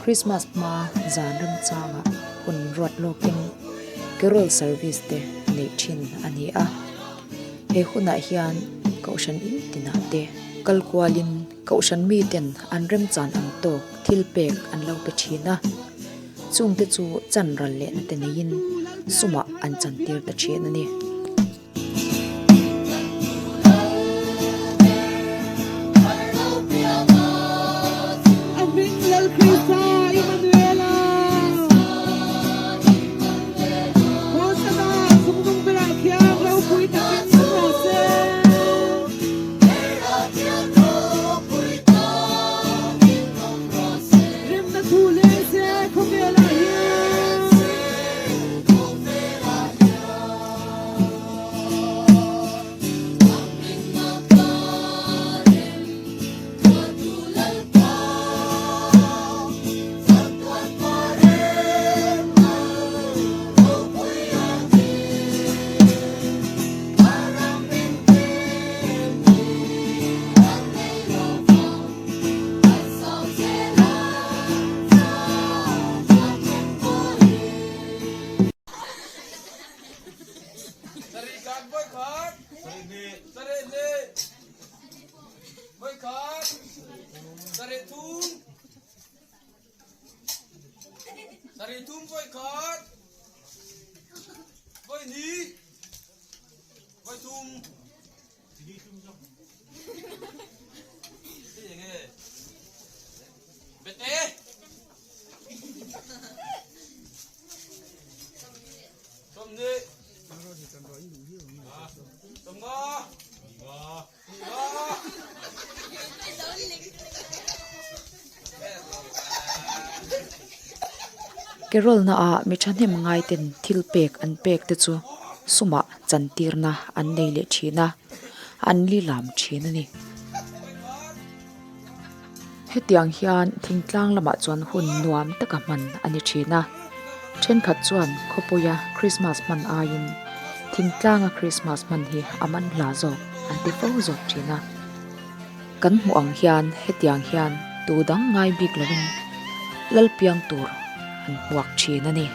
Christmas hma zan remchangah hun ruat lawkin Carol Service te neih thin a ni a. He hunah hian Kohhran in tinah te kal kualin Kohhran miten an remchan ang tawk thil pek an lo pe thin a. Chungte chu chan ral lehna te neiin sumah an chantir ta thin a ni. Carol na ah mi thahnem ngai ten thil pek an pek te chu sumah chantirna an nei leh thin a, an li lam thin a ni. Hetiang hian thingtlang lamah chuan hun nuam taka hman a ni thin a, thenkhat chuan khawpuia Krismas hman aiin thingtlanga Krismas hman hi a man hla zawk an ti fo zawk thin a. Kan hmuh ang hian hetiang hian tu dang ngai bik lovin Lalpiang tur an hmuak thin a ni.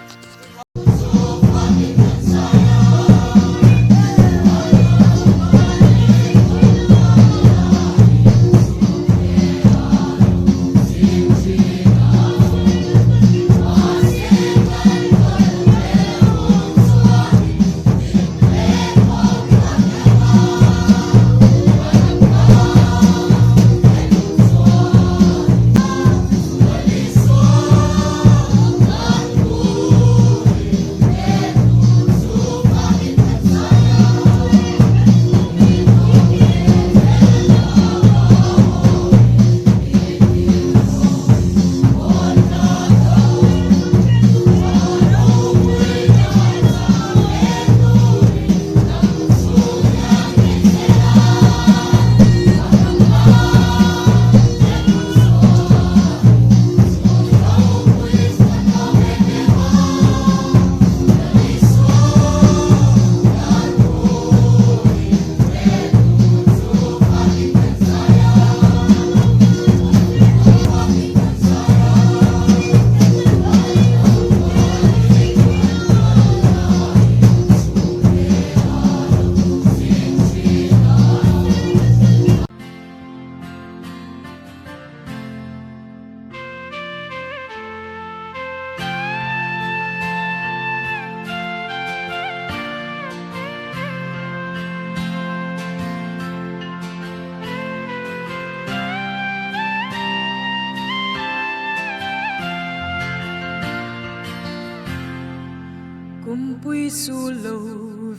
Kumpui su lo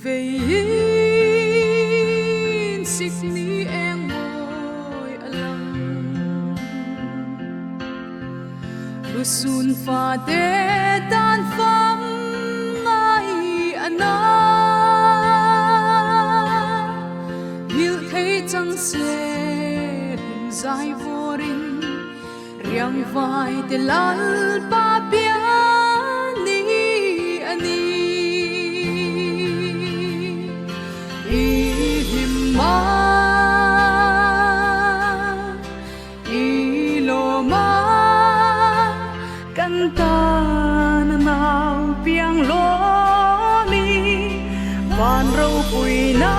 veiin sikni eng mawi a lang. Lusun fate tan fam ngai a na. Nghilh thei chang se hlim zai vawrin Riang vai te Lalpa pian i a ni. I hlim a, i lawm a, Puina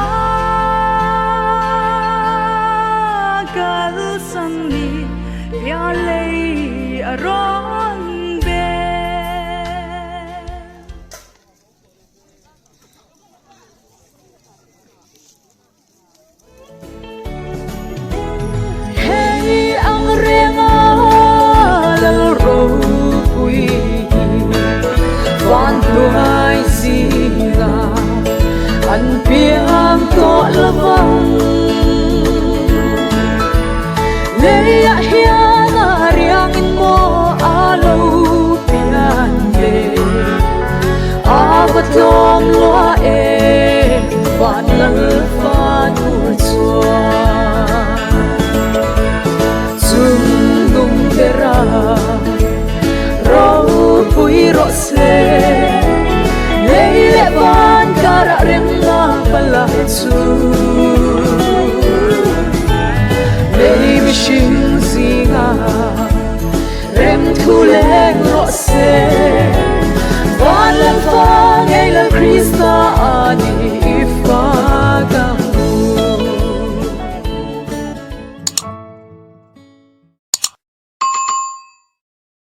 kalsan ni pialei a rawn bel. Hei ang renga lal ropui hi van hnuai zinga an piang tawh lovang. Leiah hian a riangin maw a lo pian ve, a va tlawm lua em van lal fa tur chuan. Chung nung bera ropui rawh se, lei leh van karah remna palai chu. Lei mihring zinga rem thu leng rawh se, van lal fa ngei lal Krista a ni.